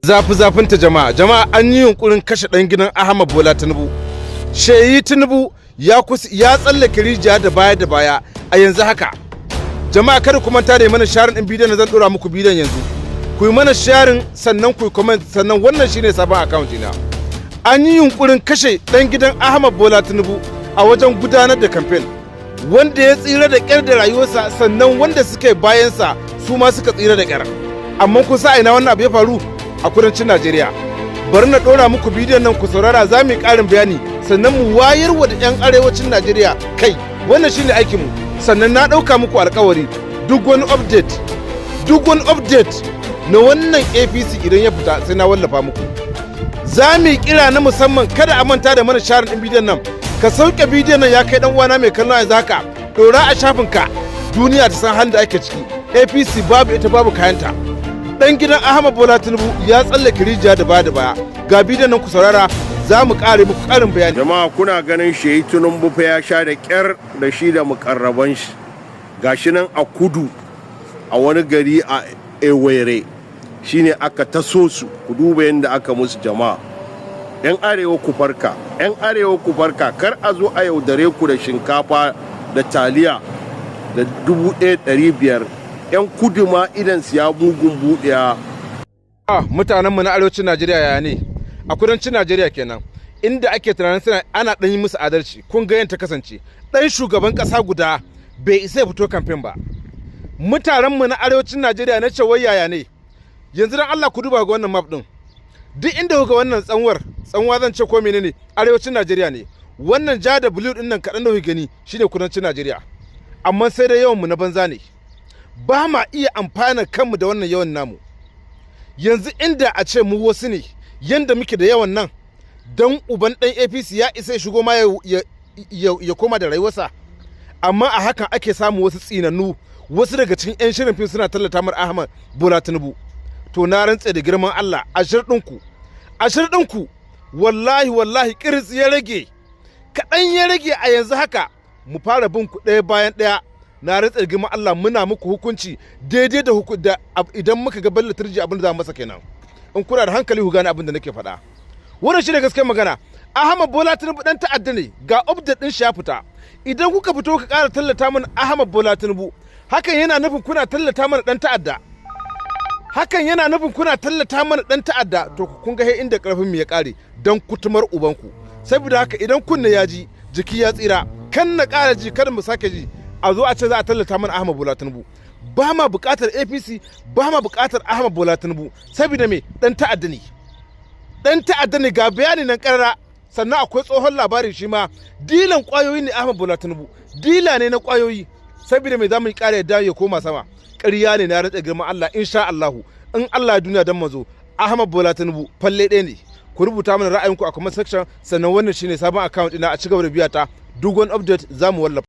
Zafi zafin ta, jama'a. Jama'a, an yi yunkurin kashe dan gidan Ahmad Bola Tinubu. Sheyi Tinubu ya kusa ya tsallake rijiya da baya da baya a yanzu haka. Jama'a, kada ku manta da mana sharing din bidiyon da zan dora muku bidiyon yanzu. Ku yi mana sharing, sannan ku yi comment. Sannan wannan shine sabon account ina. An yi yunkurin kashe dan gidan Ahmad Bola Tinubu a wajen gudanar da campaign, wanda ya tsira da kyar da rayuwarsa, sannan wanda suka bayansa su ma suka tsira da kyar. Amma kun sa ina wannan abu ya faru? A kudancin Najeriya. Bari na ɗora muku bidiyon nan ku saurara, za mu yi ƙarin bayani, sannan mu wayar wa da 'yan arewacin Najeriya kai. Wannan shine aikinmu. Sannan na ɗauka muku alkawari, duk wani update, duk wani update na wannan APC idan ya fita, sai na wallafa muku. Za mu yi kira na musamman, kada a manta da mana sharing ɗin bidiyon nan. Ka sauke bidiyon nan, ya kai dan uwana mai kallon yanzu haka, ɗora a shafinka, duniya ta san halin da ake ciki. APC babu ita, babu kayanta. Dan gidan Ahmad Bola Tinubu ya tsallake rijiya da baya da baya. Ga bidiyon nan ku saurara, za mu kare muku karin bayani. Jama'a, kuna ganin Sheyi Tinubu fa ya sha da kyar da shi da mukarraban shi. Gashi nan a kudu, a wani gari a Ewere shine aka taso su. Ku duba yadda aka musu. Jama'a, yan arewa, ku farka! Yan arewa, ku farka! Kar a zo a yaudare ku da shinkafa da taliya da 1500. Yan kudu ma idan su ya mugun buɗewa. Mutanenmu na arewacin Najeriya, yaya ne? A kudancin Najeriya kenan, inda ake tunanin suna ana ɗan yi musu adalci. Kun ga ta kasance ɗan shugaban ƙasa guda bai isa ya fito kamfen ba. Mutanenmu na arewacin Najeriya, na ce wai yaya ne yanzu? Dan Allah ku duba ga wannan map ɗin. Duk inda kuka wannan tsanwar, tsanwa zan ce ko menene, arewacin Najeriya ne. Wannan ja da blue ɗin nan kaɗan da kuke gani shine kudancin Najeriya. Amma sai dai yawan mu na banza ne, ba ma iya amfana kanmu da wannan yawan namu. Yanzu inda a ce mu wasu ne, yanda muke da yawan nan, don uban dan APC ya isa ya shigo ma ya koma da rayuwarsa? Amma a hakan ake samu wasu tsinannu, wasu daga cikin 'yan shirin fim suna tallata mar Ahmad Bola Tinubu. To na rantse da girman Allah, ashir ɗinku, ashir ɗinku, wallahi wallahi kiris ya rage, kaɗan ya rage. A yanzu haka mu fara bin ku ɗaya bayan ɗaya. Na rantse da girman Allah, muna muku hukunci daidai da da idan muka ga Bello Turji, abin da za mu masa kenan. In kuna da hankali, ku gane abin da nake faɗa. Wannan shi ne gaskiyar magana. Ahmad Bola Tinubu dan ta'adda ne. Ga update din shi ya fita. Idan kuka fito ka ƙara tallata mana Ahmad Bola Tinubu, hakan yana nufin kuna tallata mana dan ta'adda. Hakan yana nufin kuna tallata mana dan ta'adda. To kun ga inda karfin mu ya kare, dan kutumar ubanku. Saboda haka, idan kunne ya ji, jiki ya tsira. Kan na ƙara ji, kada mu sake ji a zo a ce za a tallata mana Ahmad Bola Tinubu. Ba ma buƙatar APC, ba ma buƙatar Ahmad Bola Tinubu. Saboda me? Dan ta'adda ne, dan ta'adda ne. Ga bayani nan karara. Sannan akwai tsohon labari, shi ma dilan kwayoyi ne. Ahmad Bola Tinubu dila ne na kwayoyi. Saboda me zamu yi ƙara yadda ya koma sama? Ƙarya ne. Na rantsa girman Allah, insha Allahu, in Allah duniya dan mazo, Ahmad Bola Tinubu falle ɗaya ne. Ku rubuta mana ra'ayinku a comment section. Sannan wannan shine sabon account ina, a cigaba da biya ta. Duk wani update zamu wallafa.